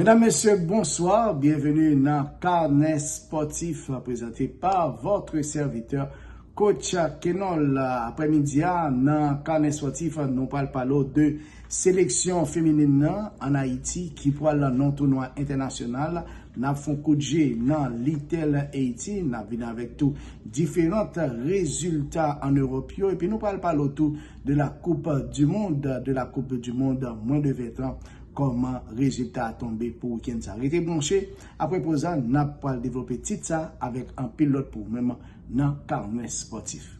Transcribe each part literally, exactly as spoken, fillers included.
Medam, mesye, bonswa. Byenveni nan Kanè Spòtif, prezante pa votre serviteur, Coach Kenol. Aprèmidi a, nan Kanè Spòtif, nou pral pale w de seleksyon feminin nan ann Ayiti ki pral nan tounwa entènasyonal. N ap fè yon kout je nan Little Haiti, n ap vin avèk tou diferan rezilta ann Ewòp yo, epi nou pral pale w tou de la Coupe du Monde, de la Coupe du Monde moins de vingt ans, kòman rezilta a tonbe pou wikenn sa. Rete branche, apre poz la, n ap pral devlope tit sa avèk anpil lòt pou ou menm nan Kanè Spòtif.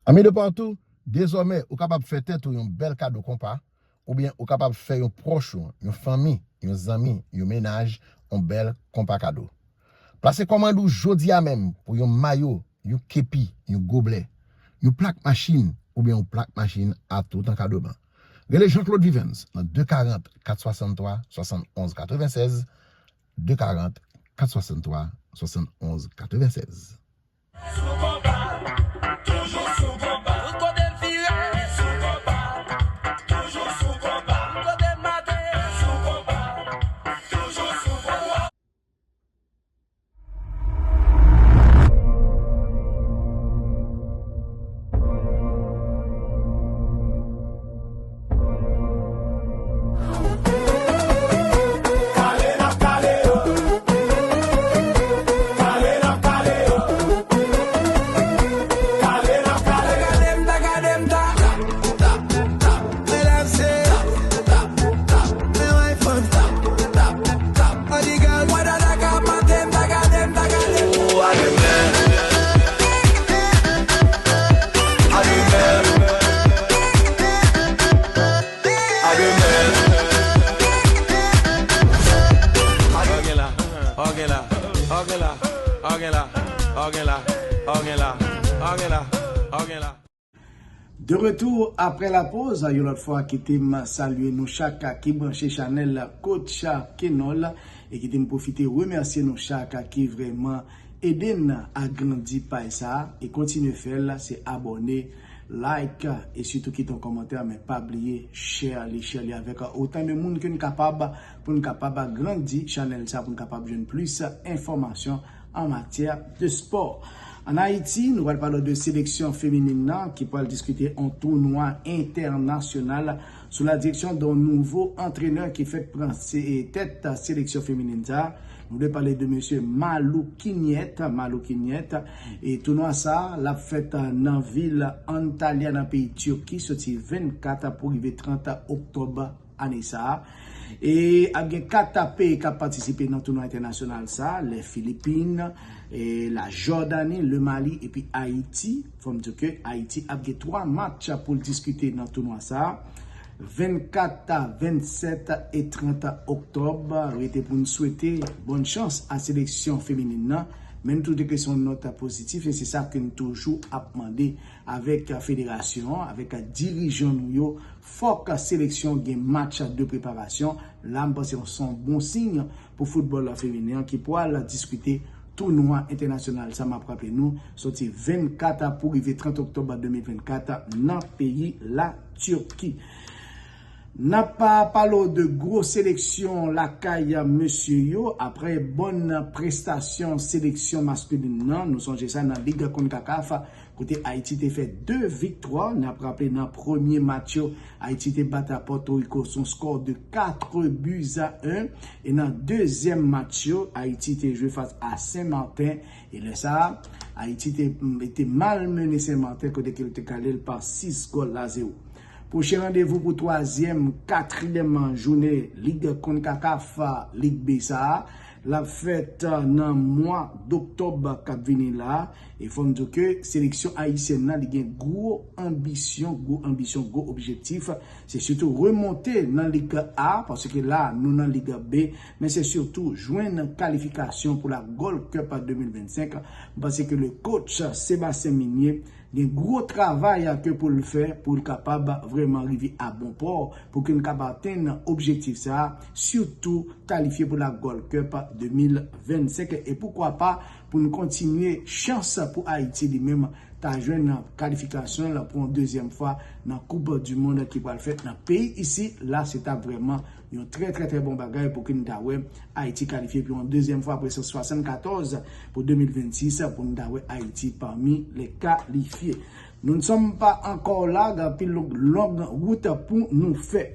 Ami de partout, dezòmè ou kapab fè tèt ou yon bèl kado konpa, oubyen ou kapab fè yon pwòch ou, yon fanmi, yon zanmi, yon mennaj, yon bèl konpa kado. Plase kòmand ou jodi a menm pou yon mayo, yon kepi, yon goblè, yon plak machin, oubyen yon plak machin a tout an kado ban. Rele Jean Claude Vivens nan de karant, kat swasanntwa, swasannonz katrevennsèz, de karant, kat swasanntwa, swasannonz katrevennsèz. De retour après la pause, yon lòt fwa, kite m salye nou chak ki branche chanèl Coach Kenol e kite m pwofite remèsye nou chak ki vrèman ede n agrandi paj sa a e kontinye fè l, se abòne, like e sitou kite yon kòmantè, men pa bliye share li, share li avèk otan de moun ke n kapab, pou n kapab agrandi chanèl sa, pou n kapab jwenn plis enfòmasyon an matyè de spò. Ann Ayiti, nou pral pale de seleksyon feminin nan ki pral diskite yon tounwa entènasyonal sou la direksyon de yon nouvo antrenè ki fèk pran se-, tèt seleksyon feminin sa. Nou vle pale de mesye Malou Kinyèt, Malou Kinyèt. E tounwa sa, l ap fèt nan vil Antalya nan peyi Tiki, soti vennkat pou rive trant oktòb ane sa a. E ap gen kat peyi k ap patisipe nan tounwa entènasyonal sa a, Lè Filipin, e, la Jòdani, le Mali, epi Ayiti. Fò m di w ke Ayiti ap gen twa match pou l diskite nan tounwa sa a, vennkat, vennsèt e trant oktòb. Rete pou n swete bòn chans a seleksyon feminin nan, men n tou di ke se yon nòt pozitif, e se sa ke n toujou ap mande avèk federasyon an, avèk dirijan nou yo, fòk seleksyon gen match de preparasyon. La, m panse se yon bon siy pou foutbòl feminen an ki pral diskite tounwa entènasyonal sa, m ap raple nou, soti vennkat pou rive trant oktòb de mil vennkat nan peyi la Tiki. N ap pale w de gwo seleksyon lakay mesye yo. Apre bòn prestasyon seleksyon maskelin nan, nou sonje sa nan Lig Konkakaf, kote Ayiti te fè de viktwa. N ap raple nan premye match yo, Ayiti te bat a Pòtoriko sou yon skò de quatre buts à un. E nan dezyèm match yo, Ayiti te jwe fas a Sen Maten. E lè sa a, Ayiti te, te malmennen Sen Maten kote ke l te kale l pa sis gòl a zewo. Pwochen randevou pou twazyèm, katriyèm jounen Lig Konkakaf, Lig B sa a, l ap fèt nan mwa doktòb k ap vini la a. E fò m di w ke seleksyon ayisyèn nan, li gen gwo anbisyon, gwo anbisyon, gwo objektif. Se sitou remonte nan Lig A, paske la, nou nan Lig B, men se sitou jwenn kalifikasyon pou la Gold Cup de mil vennsenk. M panse ke le coach Sébastien Migné gen gwo travay ke pou l fè pou l kapab vrèman rive a bon pò, pou ke n kapab atenn objektif sa a, sitou kalifye pou la Gold Cup de mil vennsenk. E poukwa pa pou n kontinye chans pou Ayiti li menm ta jwenn kalifikasyon l pou yon dezyèm fwa nan Koup di Mond ki pral fèt nan peyi isi. La, se ta vrèman yon trè, trè, trè bon bagay pou ke n ta wè Ayiti kalifye pou yon dezyèm fwa apre san swasannkatòz pou de mil vennsis, pou n ta wè Ayiti pami les qualifiés. Nous ne sommes pas encore là, gen anpil long, long wout pou nou fè.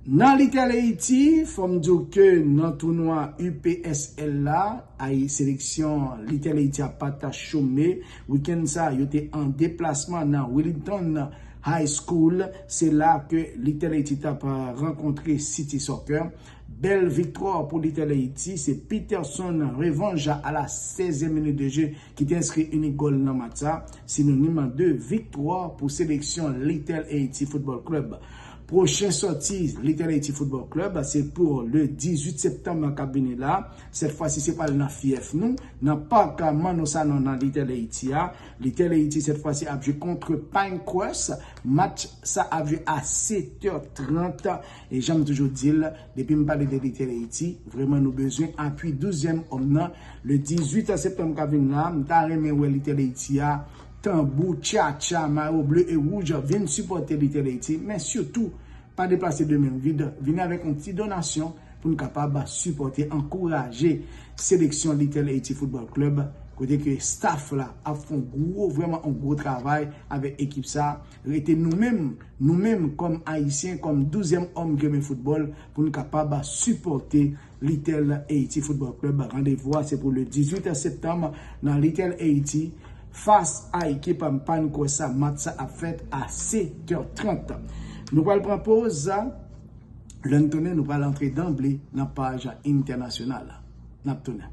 Nan Little Haiti, fò m di w ke nan tounwa U P S L la, ay seleksyon Little Haiti a pa ta chome. Wikenn sa, yo te an deplasman nan Willington High School. Se la ke Little Haiti t ap rankontre City Soccer. Bèl viktwa pou Little Haiti. Se Peterson Revange à la seizième minute de jeu ki te enskri inik gòl nan match sa. Sinonim de viktwa pou seleksyon Little Haiti Football Club. Pwochen sòti Little Haiti Football Club, se pou le dizuit septanm k ap vini la. Sèt fwa si, se pral nan fyèf nou, nan pak Manno Sanon nan Little Haiti a. Little Haiti, sèt fwa si, ap jwe kont Pinecrest. Match sa ap jwe a sèt è trant. E jan m toujou di l, depi m pale de Little Haiti, vrèman nou bezwen apui douzyèm òm nan. Le dizuit septanm k ap vini la, m ta renmen wè Little Haiti a, tanbou, tchatcha, mayo ble e wouj, vin sipòte Little Haiti, men sitou, pa deplase de men vid, vini avèk yon ti donasyon pou n kapab sipòte, ankouraje seleksyon Little Haiti Football Club, kote ke staff la ap fè yon gwo, vrèman yon gwo travay avèk ekip sa. Rete nou menm, nou menm kòm Ayisyen, kòm douzyèm òm ki renmen foutbòl, pou n kapab sipòte Little Haiti Football Club. Randevou a se pou le dizuit septanm nan Little Haiti fas a ekip Pinecrest sa. Match sa ap fèt a sèt è trant. Nou pral pran poz. Lè n tounen, nou pral antre danble nan paj entènasyonal. N ap tounen.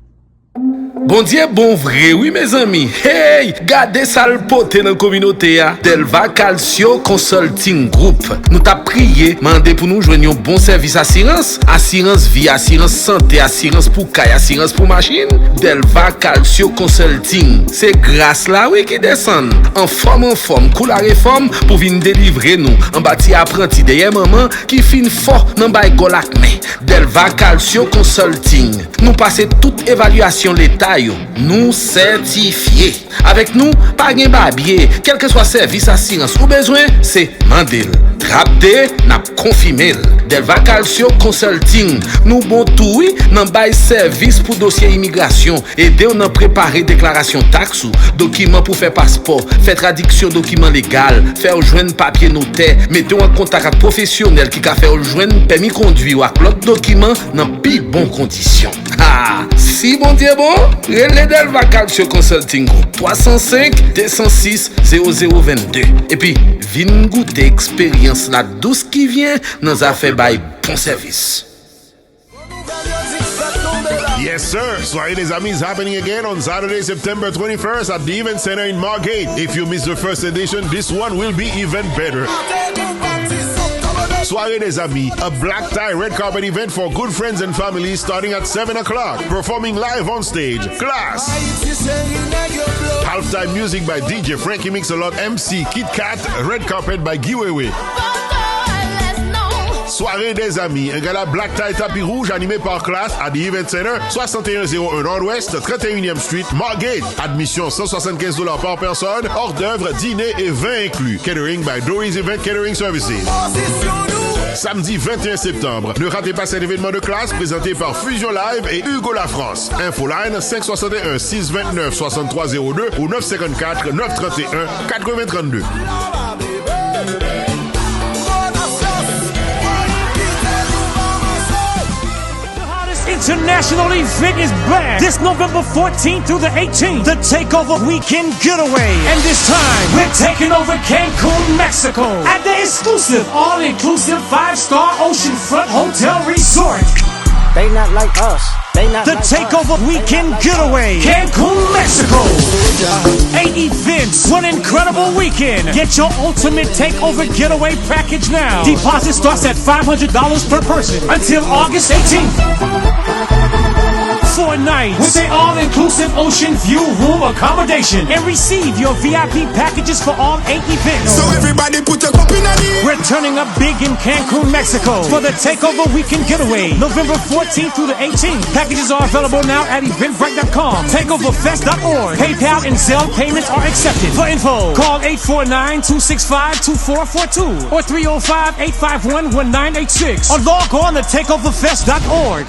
Bondye bon vre wi mezanmi. Hey, gade sa l pote nan kominote a. Delva Calcio Consulting Group. Nou t ap priye, mande pou nou jwenn yon bon sèvis asirans, asirans vi, asirans sante, asirans pou kay, asirans pou machin. Delva Calcio Consulting. Se gras la wi ki desann. Anfòm, anfòm, kou la refòm pou vin delivre nou anba ti apranti dèyè manman ki fin fò nan bay gòl ak men. Delva Calcio Consulting. Nou pase tout evalyasyon leta yo. Nou sètifye. Avèk nou, pa gen babye. Kèlkeswa sèvis asirans ou bezwen, se mande l. Trap de, n ap konfime l. Delva Calcio Consulting. Nou bon tou wi nan bay sèvis pou dosye imigrasyon, ede w nan prepare deklarasyon taks ou, dokiman pou fè paspò, fè tradiksyon dokiman legal, fè w jwenn papye notè, mete w an kontak ak pwofesyonèl ki ka fè w jwenn pèmi kondwi w ak lòt dokiman nan pi bon kondisyon. Ha! Si Bondye bon, rele Delva Calcio Consulting Group, twa san senk, de san sis, zewo zewo vennde. Epi, vin goute eksperyans la dous ki vyen nan zafè bay bon sèvis. Yes, sir. Soirée des Amis is happening again on Saturday, September twenty-first at the Event Center in Margate. If you miss the first edition, this one will be even better. Soirée des Amis, a black tie red carpet event for good friends and family starting at seven o'clock. Performing live on stage, Klass. Halftime music by D J Frankie Mix-a-Lot, M C Kit Kat, red carpet by Guy Wewe. Soirée des Amis, un gala black tie tapis rouge animé par Klass at the Event Center, soixante et un zéro un Nord-Ouest, trente et unième Street, Margate. Admission cent soixante-quinze dollars par personne, hors d'œuvre, dîner et vin inclus. Catering by Dory's Event Catering Services. Samedi vingt et un septembre, ne ratez pas cet événement de classe présenté par Fusion Live et Hugo Lafrance. Infoline cinq soixante et un six vingt-neuf soixante-trois zéro deux ou neuf cinquante-quatre neuf trente et un quatre-vingts trente-deux. The hottest international event is back this November fourteenth through the eighteenth. The Takeover Weekend Getaway. And this time, we're taking over Cancun, Mexico at the exclusive all-inclusive five-star oceanfront hotel resort. They not like us. They not The like Takeover us. Weekend Getaway, Cancun, Mexico. Eight events, one incredible weekend. Get your ultimate takeover getaway package now. Deposit starts at five hundred dollars per person until August eighteenth. Four nights with an all-inclusive ocean view room accommodation and receive your V I P packages for all eight events. So everybody put your cup in the air. We're turning up big in Cancun, Mexico for the Takeover Weekend Getaway, November fourteenth through the eighteenth. Packages are available now at eventbrite dot com, takeover fest dot org. PayPal and Zelle payments are accepted. For info, call eight four nine, two six five, two four four two or three oh five, eight five one, one nine eight six or log on to takeover fest dot org.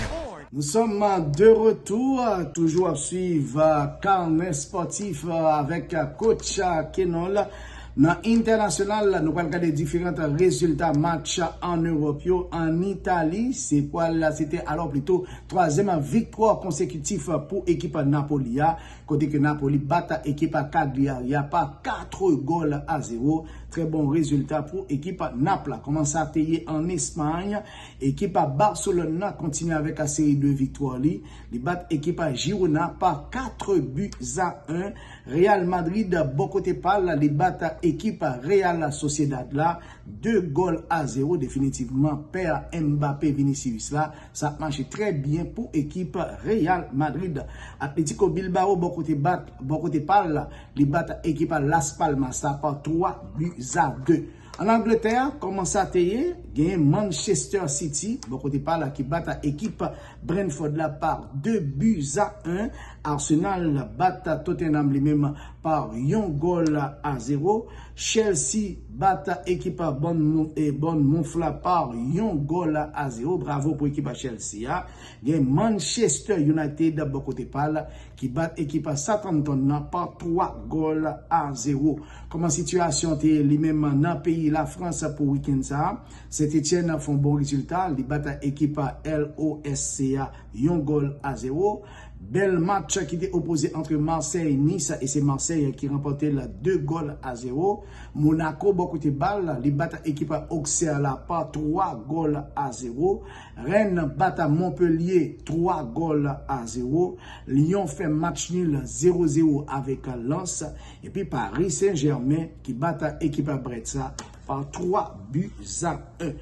Nous sommes de retour, toujours à suivre, euh, Carnet Sportif, euh, avec, euh, coach, euh, Kenol. Nan entènasyonal, nou pral gade diferan rezilta match ann Ewòp yo. Ann Itali, se pral, se te alò plito twazyèm viktwa konsekitif pou ekip Napoli a, kote ke Napoli bat ekip Cagliari a pa kat gòl a zewo. Trè bon rezilta pou ekip Nap la. Kòman sa te ye ann Espay? Ekip Barcelone nan kontinye avèk seri de viktwa li. Li bat ekip Girona pa kat buts à un. Real Madrid, bò kote pa l, li bat ekip Real Sociedad la de gòl a zewo. Definitivman, pè Mbappé Vinicius la, sa ap mache trè byen pou ekip Real Madrid. Atletico Bilbao, bò kote bat, bò kote pa l, li bat ekip Las Palmas la pa twa buts à deux. Ann Angletè, kòman sa te ye? Genyen Manchester City, bò kote pa l, ki bat ekip Brentford la pa de buts à un. Arsenal bat Tottenham li menm pa yon gòl a zewo. Chelsea bat ekip Bournemouth, e Bournemouth la pa yon gòl a zewo. Bravo pou ekip Chelsea a. Gen Manchester United bò kote pa l ki bat ekip Southampton nan pa twa gòl a zewo. Kòman sitiyasyon te ye li menm nan peyi Lafrans pou wikenn sa a? Saint-Étienne fè yon bon rezilta, li bat ekip L O S C a yon gòl a zewo. Bèl match ki te opoze ant Marseille, Nice, e se Marseille ki ranpòte l de gòl a zewo. Monaco, bò kote pa l, li bat ekip Auxerre la pa twa gòl a zewo. Rennes bat Montpellier twa gòl a zewo. Lyon fè match nul zewo zewo avèk Lens. Epi Paris Saint-Germain ki bat ekip Brest sa pa twa buts à un.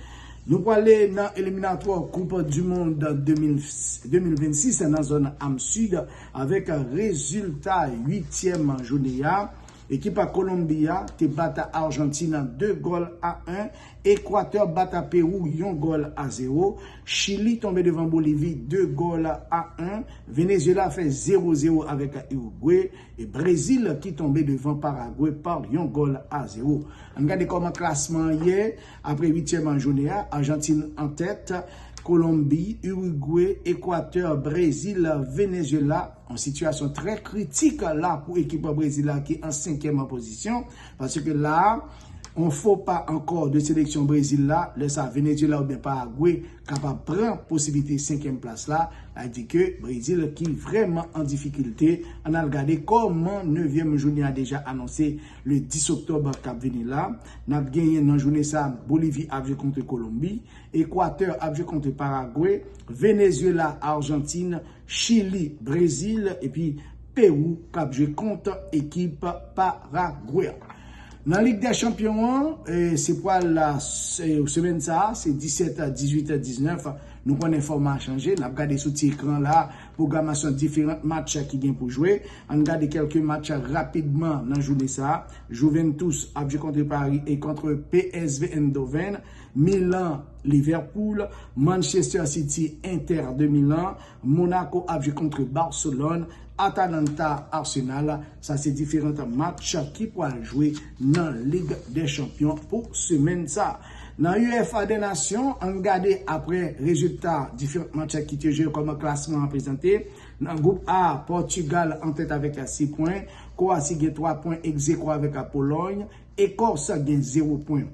Nou prale nan eliminatwa Coupe du Monde de mil, de mil vennsis nan zòn Am Sid avèk rezilta uityèm jounen an. Ekip Kolonbi a te bat Ajantin de gòl a en. Ekwatè bat Pewou yon gòl a zewo. Chili tonbe devan Bolivi de gòl a en. Venezuela fè zewo zewo avèk Urugwe. E Brezil ki tonbe devan Paragwe pa yon gòl a zewo. Ann gade kòman klasman an ye. Apre uityèm jounen an, Ajantin an tèt, Kolonbi, Urugwe, Ekwatè, Brezil, Venezuela. Yon sitiyasyon trè kritik la pou ekip Brezil la ki an senkyèm pozisyon. Paske la, yon fo pa ankò de seleksyon Brezil la, lè sa Venezuela oubyen Paragwe kapab pran posiblite senkyèm plas la. Sa di ke Brezil ki vrèman an difikilte. Ann al gade kòman nevyèm jounen an deja anonse le dis oktòb k ap vini la. N ap genyen nan jounen sa, Bolivi ap jwe kont Kolonbi, Ekwatè ap jwe kont Paragwe, Venezuela, Ajantin, Chili, Brezil, epi Pewou k ap jwe kont ekip Paragwe. Nan Lig dè Chanpyon an, e, se pral la, se, semèn sa a, se disèt, dizuit, diznèf. Nou konnen fòma a chanje. N ap gade sou ti ekran la, pwogramasyon diferan match ki gen pou jwe. Ann gade kèlke match rapidman nan jounen sa a. Juventus ap jwe kont Paris e kont P S V Eindhoven. Milan, Liverpool. Manchester City, Inter de Milan. Monaco ap jwe kont Barcelone. Atalanta, Arsenal. Sa se diferan match ki pral jwe nan Lig dè Chanpyon pou semèn sa a. Nan UEFA des Nations, ann gade apre rezilta diferan match ki te jwe, kòman klasman an prezante. Nan gwoup A, Pòtigal an tèt avèk sis pwen, Kwowasi gen twa pwen, egzekwo avèk Polòy, Ekòs gen zewo pwen.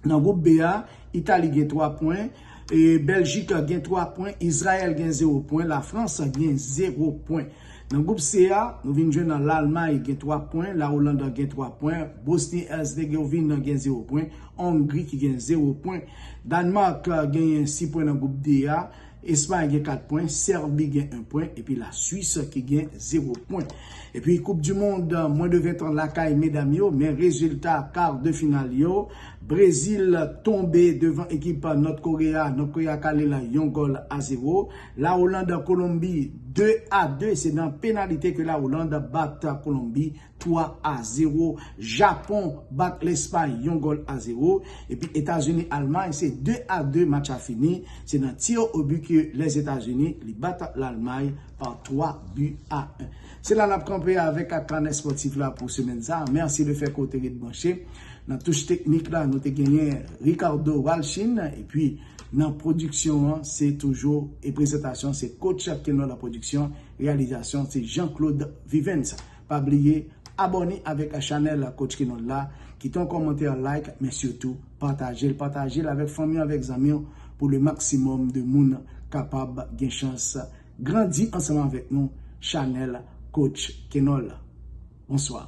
Nan gwoup B a, Itali gen twa pwen, e Bèljik gen twa pwen, Izrayèl gen zewo pwen, Lafrans gen zewo pwen. Nan gwoup C a, nou vin jwenn nan Lalmay gen twa pwen, Laoland gen twa pwen, Bosni Herzegovin gen zewo pwen, Ongri ki gen zewo pwen, Dànmak genyen sis pwen nan gwoup D a, Espay gen kat pwen, Sèbi gen en pwen, epi Laswis ki gen zewo pwen. Epi Koup di Mond, mwen de ven tan lakay medam yo, men rezilta kar de final yo, Brezil tonbe devan ekip Nòt Koreya, Nòt Koreya kale la yon gòl a zewo, Laoland Kolonbi de a de, se nan penalite ke Laoland bat Kolonbi twa a zewo, Japon bat Lespay yon gòl a zewo, epi Etazini Almay se de a de match a fini, se nan tir au but ke Lèzetazini li bat Lalmay pa twa bi a en. Se la n ap kanpe avèk kanè spòtif la pou semèn sa. Mèsi de fè ke w te ret branche. Nan touch teknik la, nou te genyen Ricardo Walchin, epi nan pwodiksyon an, se toujou, e prezantasyon, se Coach Kenol la pwodiksyon, reyalizasyon, se Jean-Claude Vivens. Pa bliye, abòne avèk chanèl Coach Kenol la, kite yon kòmantè, like, men sitou pataje l, pataje l avèk fanmi, avèk zanmi w, pou le maksimòm de moun kapab gen chans grandi ansanm avèk nou, chanèl Coach Kenol. Bonswa.